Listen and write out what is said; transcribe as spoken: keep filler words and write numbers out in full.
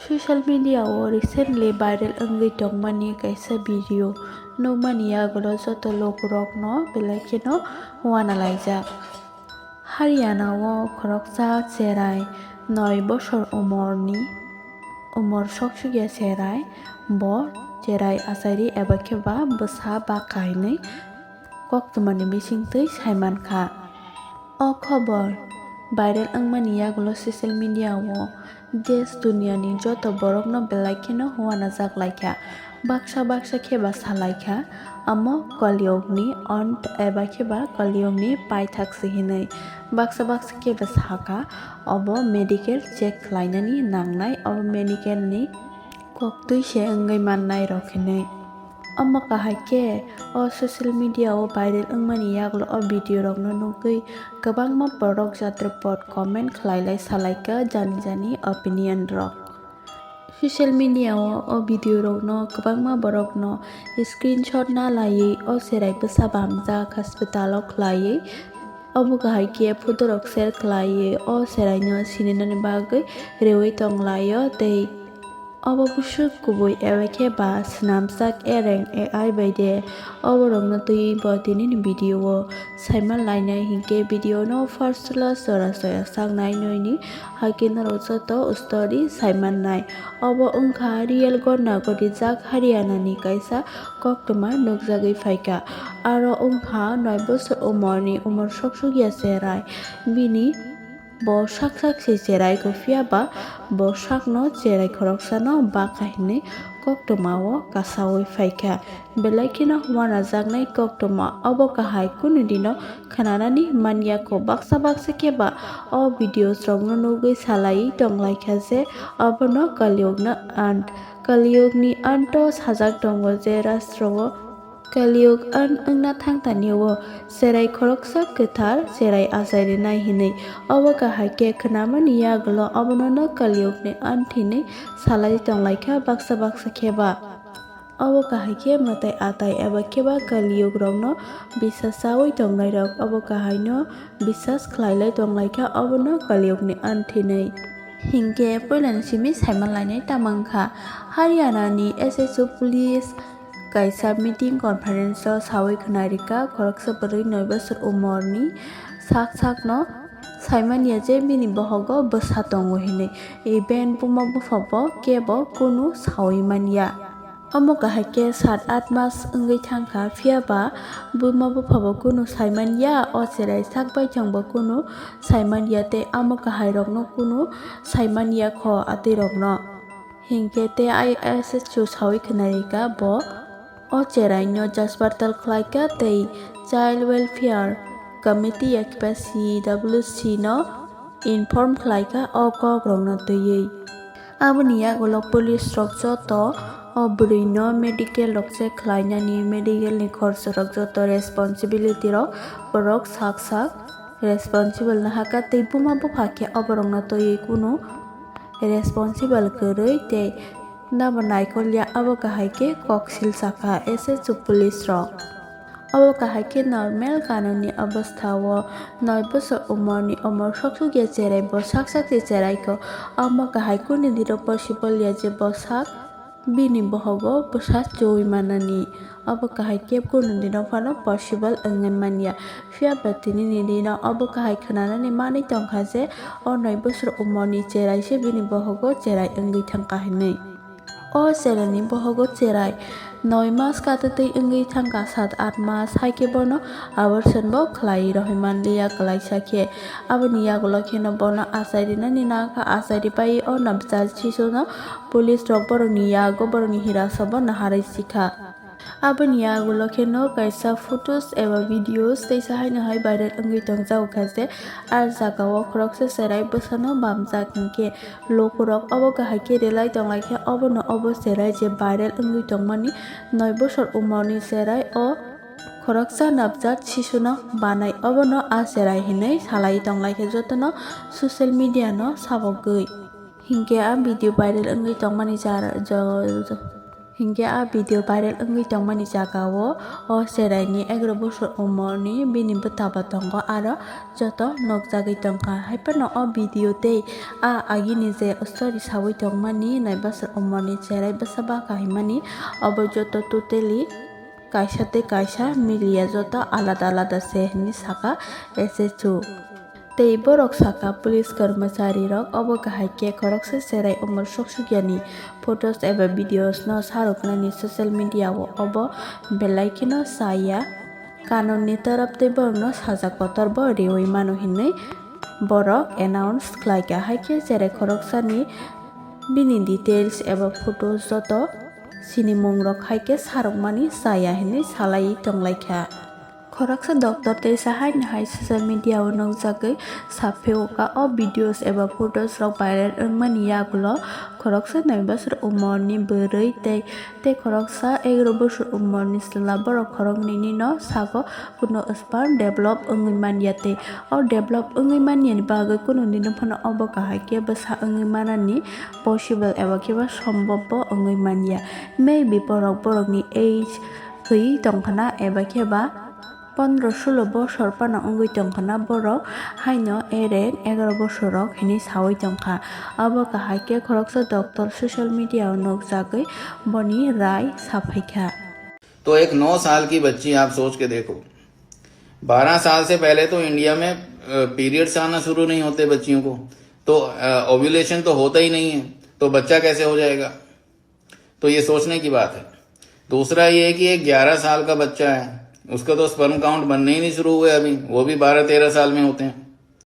Social media o recently viral wngwi tongmani kaisa video nukmani yagulo joto lokorokno belai kheno uanalaijak. Haryana o khoroksa cherai noi bosor umorni, umor soksukya cherai, bo cherai achairi eba khe ba bwsa ba kainwi koktwmani bisingtwi saimankha. O khobor viral wngmani yagulo social media o desh duniyani joto borokno belai kheno uanajak laikha. Baksa baksa khe ba salaikha, amo Kaliyugni ant eba khe ba Kaliyugni paithak se hinwi. Baksa baksa khe ba sakha, obo medical check khlainani nangnai, obo medical ni koktwi se wngwi mannai rok hinwi. Omo kahai khe o social media o viral wngmani yagulo o video rokno nugwi kwbangma borok jatripot comment khlai lai salaikha jani jani opinion rok. Social media o o video rokno kwbangma borokno screenshot na laiwi o cherai bwsa bamjak hospital o khlaiwi. Omo kahai khe photo rok share khlaiwi o cheraino sininani bagwi rewi tonglaio tei obo bwswk kubui eba khe ba swnamjak ereng A I bai de. Oborokno twiwi bo tinini video o saiman lainai hinkhe video no first last jora soya sak nai noini haikhe norok joto story saiman nai. Obo wngkha real gotna gotijak Haryana ni kaisa koktwma nukjagwi phaikha. Aro wngkha noi bosor umorni umor soksukya cherai. Bini bo sak sak se cherai kho, phiya ba bo sakno cherai khoroksano bakha hinwi koktwma o kasawi phaikha. Belai kheno uanajaknai koktwma obo kahai kunu dino khnanani manyakho. Baksa baksa khe ba o videos rokno nugwi salaiwi tonglaikha je obono Kaliyugni ant. Kaliyugni anto sajak tongo je rastro o Kaliyug ant wngna thangtani o cherai khoroksa kwthar cherai achairinai hinwi. Obo kahai khe khnamani yagulo obonono Kaliyugni ant hinwi salai tonglaikha baksa baksa khe ba. Obo kahai khe mwtai atai eba khe ba Kaliyug rokno bisas chawi tongnai rok obo kahai no bisas khlai lai tonglaikha obono Kaliyugni ant hinwi. Hinkhe puilani simi saiman lainai tamo wngkha Haryana ni S S O police kaisa meeting conference o sawi khwnai rikha khoroksa bwrwi noi bosor umorni sak sakno saimanya je bini bohogo bwsa tongo hinwi. Even buma bupha bo kebo kunu sawi manya. Omo kahai khe sat at mas wngwi thangkha, phiya ba buma bupha bo kunu saimanya, o cherai sak baithang bo kunu saimanya tei amo kahai rokno kunu saimanya kho atwi rokno. Hinkhe tei I S S O sawi khwnai rikha bo o cherai no jaspartal khlaikha tei Child Welfare Committee ya khe ba C W C no inform khlaikha o kok rokno twiwi. Aboni yagulo police rok joto o bwrwi no medical rok check khlainani, medical ni khorsa rok joto responsibility rok borok sak sak responsible nahakha tei buma bupha khe oborokno twiwi kunu responsible kwrwi tei nabo naikolya abo kahai khe kok sil sakha S S O police rok. Obo kahai khe normal kanuni obostha o noi bosor umorni umor sok sokya cherai bo sak sak se cherai kho. Omo kahai kunu dino possible ya je bo sak bini bohogo bwsa choi manani. Obo kahai khe kunu dino phano possible wngwi manya. Phiya ba tinini dino obo kahai khwnanani manwi tongkha je o noi bosor umorni cherai se bini bohogo cherai wngwi thangkha hinwi. O cheraini bohogo cherai noi mas katwtwi wngwi thangkha, sat at mas, hai khe bono abortion bo khlai rohoi manliya kwlaisa khe. Aboni yagulo kheno bono achai rinani nangkha, achai ripai o nabjal sisino police rok borokni yago borokni hirasa bo naharwi sikha. Aboni yagulo kheno kaisa photos eba videos teisa haino hai viral wngwi tongjago kha je, ah jagao khoroksa cherai bwsano bamjak hinkhe. Lukurok obo kahai khe relai tonglaikha, obono obo cherai je viral wngwi tongmani noi bosor umorni cherai o khoroksa nabjat sisino banai, obono ah cherai hinwi salai tonglaikha jotono social media no sabogwi. Hinkhe ah video viral wngwi tongmani jar-, jo-, jo-, Hinkhe a video viral wngwi tongmani jagao o cheraini egaroh bosor umorni bini bwtaba tongo, aro joto nukjagwi tongkha. Haiphano o video tei a agini je story sawi tongmani nai bosor umorni cherai bwsa bwkha himani, obo joto totally kaisa tei kaisa miliya, joto alada alada se hinwi saka S H O. Tei borok saka, police karmachari rok obo kahai khe khoroksa cherai umor sok sukya ni photos eba videos no saruknani social media o, obo belai kheno chaya. Kanun ni taraf tei borok no saja kotor bo riwi mano hinwi borok announce khlaikha, hai khe cherai khoroksa ni bini details eba photos joto sinimung rok hai khe sarukmani chaya hinwi salai tonglaikha. Khoroksa doctor teisa haino hai social media o nukjagwi sapheo ka, o videos eba photos rok viral wngmani yagulo khoroksa nai bosor umorni bwrwi tei, tei khoroksa egaroh bosor umorni chwla, borok khoroknwini no sago kuno sperm develop wngwi manya tei o develop wngwi manyani bagwi kununino phano obo kahai khe bwsa wngwi manani possible eba khe ba sombobbo wngwi manya. Maybe borok borokni age thwi tongkhana eba khe ba pondro sulo bosor phano wngwi tongkhana borok, haino ereng egaroh bosorrok hinwi sawi tongkha. Abo kahai khe khoroksa doctor social media o nukjagwi boni rai saphaikha. तो एक नौ साल की बच्ची, आप सोच के देखो, बारह साल से पहले तो इंडिया में पीरियड्स आना शुरू नहीं होते बच्चियों को, तो ओव्यूलेशन तो होता ही नहीं है, तो बच्चा कैसे हो जाएगा? तो ये सोचने की बात है। दूसरा ये कि एक ग्यारह साल का बच्चा है, उसका तो स्पर्म काउंट बनने ही नहीं शुरू हुए अभी, वो भी बारह तेरह साल में होते हैं।